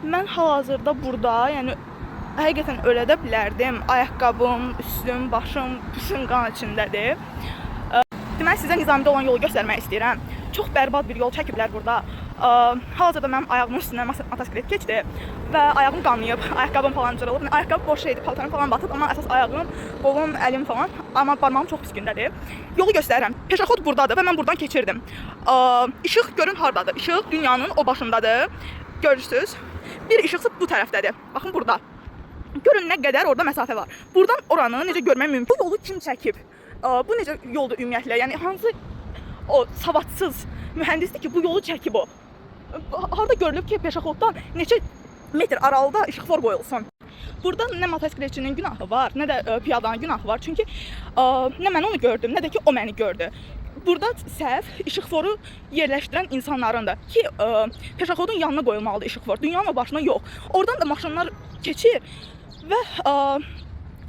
Mən hal-hazırda burada, yəni həqiqətən ölə də bilərdim. Ayaqqabım, üstüm, başım bütün qan içindədir. Deməli sizə Nizamidə olan yolu göstərmək istəyirəm. Çox bərbad bir yol çəkiblər burada. Hal-hazırda mənim ayağımın üstündən motosiklet keçdi və ayağım qanayıb, ayaqqabım falan cırılıb. Yəni, ayaqqabı boş şeydir, paltarım falan batıb, amma əsas ayağım, qolum, əlim falan, amma barmağım çox pis gündədir. Yolu göstərirəm. Peşəxod burdadır və mən buradan keçirdim. İşıq görün hardadır? İşıq dünyanın o başındadır. Görürsüz. Bir işıqsa bu tərəfdədir. Baxın burada. Görün nə qədər orada məsafə var. Buradan oranı necə görmək mümkün? Bu yolu kim çəkib? Bu necə yoldur ümumiyyətlə? Yəni hansı o savadsız mühəndisdir ki, bu yolu çəkib o? Harda görülüb ki, peşəxoddan neçə metr aralıda işıqfor qoyulsun? Burada nə motosikletçinin günahı var, nə də piyadanın günahı var. Çünki nə mən onu gördüm, nə də ki o məni gördü. Burada səhv işıqforu yerləşdirən insanlarındır ki, peşəxodun yanına qoyulmalıdır işıqfor. Dünyanın o başına yox. Oradan da maşınlar keçir və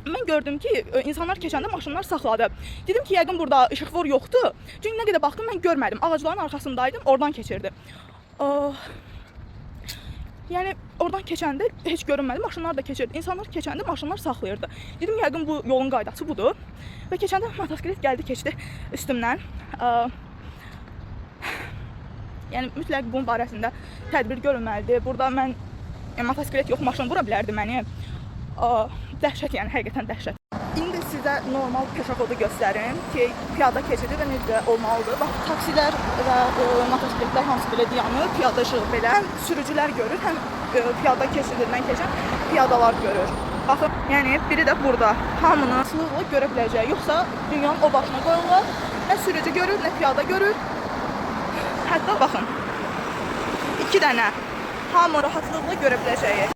mən gördüm ki, insanlar keçəndə maşınlar saxladı. Dedim ki, yəqin burada işıqfor yoxdur. Çünki nə qədər baxdım mən görmədim. Ağacların arxasındaydım, oradan keçirdi. Yəni oradan keçəndə heç görünmədi. Maşınlar da keçirdi. İnsanlar keçəndə maşınlar saxlayırdı. Dedim yəqin bu yolun qaydası budur. Və keçəndə motosiklet gəldi, keçdi üstümdən. Yəni mütləq bunun barəsində tədbir görülməlidir. Burada mən motosiklet yox, maşın vura bilərdi məni. Dəhşət, yəni həqiqətən dəhşət. İndi sizə normal peşəxodu göstərim ki, piyada keçidi və necə olmalıdır. Bax, taksilər və motosikletlər hamısı belə dayanır, piyada işığı belə. Həm sürücülər görür, həm piyada keçidindən keçən piyadalar görür. Baxın, yəni biri də burada. Hamının rahatlıqla görə biləcəyi. Yoxsa dünyanın o başına qoyurlar. Nə sürücü görür, nə piyada görür. Hətta baxın, 2 dənə hamı rahatlıqla görə biləcəyi.